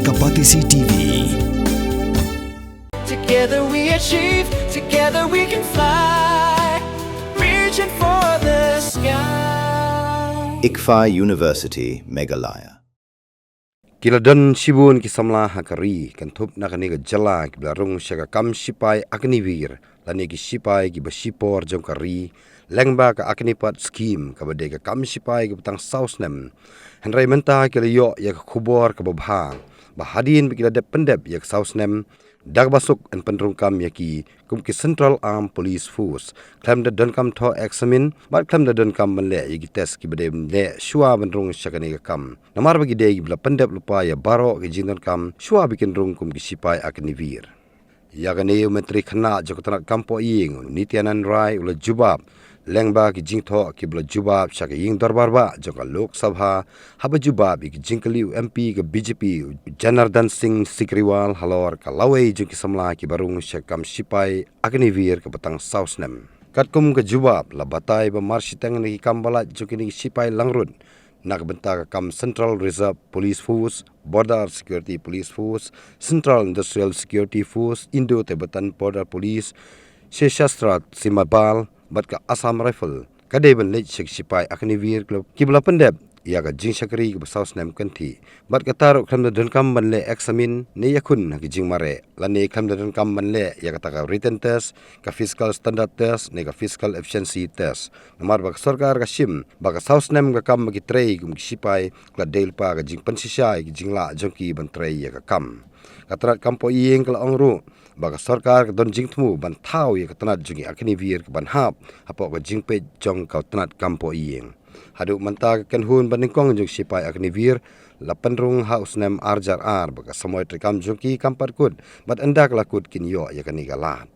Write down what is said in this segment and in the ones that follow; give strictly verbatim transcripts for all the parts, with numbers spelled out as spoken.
Ka Batesi T V. Together we achieve, together we can fly, reaching for the sky. ICFAI University, Meghalaya. Ki la don shibun ki samla ha ka ri, kynthup na kane ka jylla, kiba la rung sha ka kam shipai Agniveer, lane ki shipai kiba shipor jong ka ri, lyngba ka Agnipath Scheme, kaba dei ka kam shipai kaba tang saw snem. Hynrei mynta ki la ïoh ïa ka khubor kaba bha, ba hadien ba ki la dep pyndep ïa ka saw snem, da kaba suk yn pynrung kam ïa ki kum ki Central Armed Police Force, khlem da donkam thoh eksamin, bad khlem da donkam ban leh ïa ki test kiba dei ban leh shuwa ban rung sha kane ka kam. Namar ba ki dei kiba la pyndep lypa ïa baroh ki jingdonkam shuwa ba kin rung kum ki shipai Agniveer. Ïa kane u Myntri Khynnah jong ka tnat kam poh ïing, u Nityanand Rai, u la jubab lyngba ki jingthoh kiba la jubab sha ka ïing dorbar bah jong ka Lok Sabha, haba jubab ïa ki jingkylli u M P ka B J P, u Janardan Singh Sigriwal, halor ka lawei jong ki samla kiba rung sha ka kam shipai Agniveer kaba tang saw snem. Katkum ka jubab, la batai ba mar shiteng na ki kam balat jong kine ki shipai langbrot, na ka bynta ka kam Central Reserve Police Force, Border Security Police Force, Central Industrial Security Force, Indo-Tibetan Border Police, Sashastra Seena Bal, bad ka Assam Rifle, ka dei ban leit sha ki shipai Agniveer kiba la pyndep ïa ka jingshakri kaba saw snem kynthih. Bad kata ruh khlem da donkam ban leh eksamin ne ïakhun ha ki jingmareh, lane khlem da donkam ban leh ïa kata ka written test, ka physical standard test, ne ka physical efficiency test. Namar ba ka sorkar ka shim ba ka saw snem ka kam ba ki trei kum ki shipai, ka la dei lypa ka jingpynshisha ïa ki jinglah jong ki ban trei ïa ka kam. Ka tnat kam poh ïing ka la ong ruh ba ka sorkar ka don jingthmu ban thaw ïa ka tnat jong ki Agniveer kaban hap hapoh ka jingpeit jong ka tnat kam poh ïing. Haduh mynta ka kynhun ba nyngkong jong ki shipai Agniveer la pynrung ha u snem ar hajar ar, ba ka samoi treikam jong ki kam pat kut, bad ynda ka la kut kin ïoh ïa kane ka lad.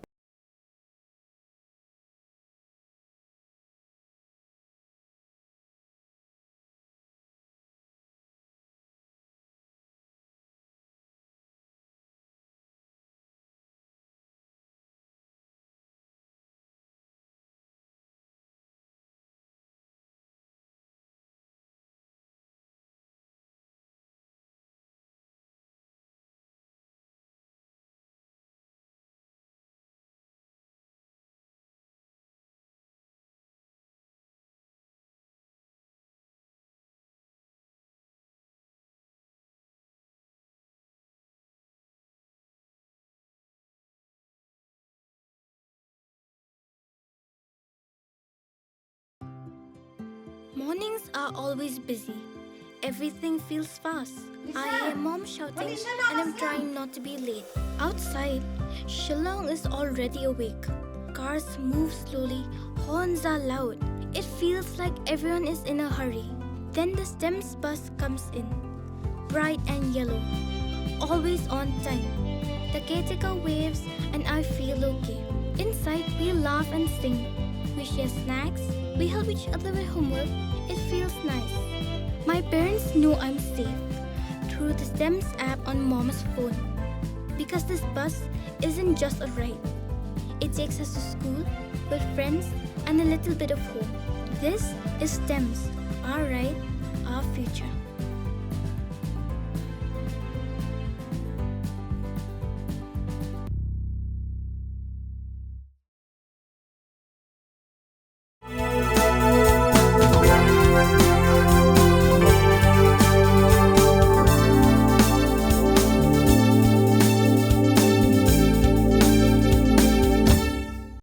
Mornings are always busy. Everything feels fast. I hear mom shouting and I'm trying not to be late. Outside, Shillong is already awake. Cars move slowly, horns are loud. It feels like everyone is in a hurry. Then the STEMS bus comes in, bright and yellow, always on time. The caretaker waves and I feel okay. Inside, we laugh and sing. We share snacks. We help each other with homework. It feels nice. My parents know I'm safe through the STEMS app on mom's phone. Because this bus isn't just a ride. It takes us to school, with friends, and a little bit of hope. This is STEMS, our ride, our future.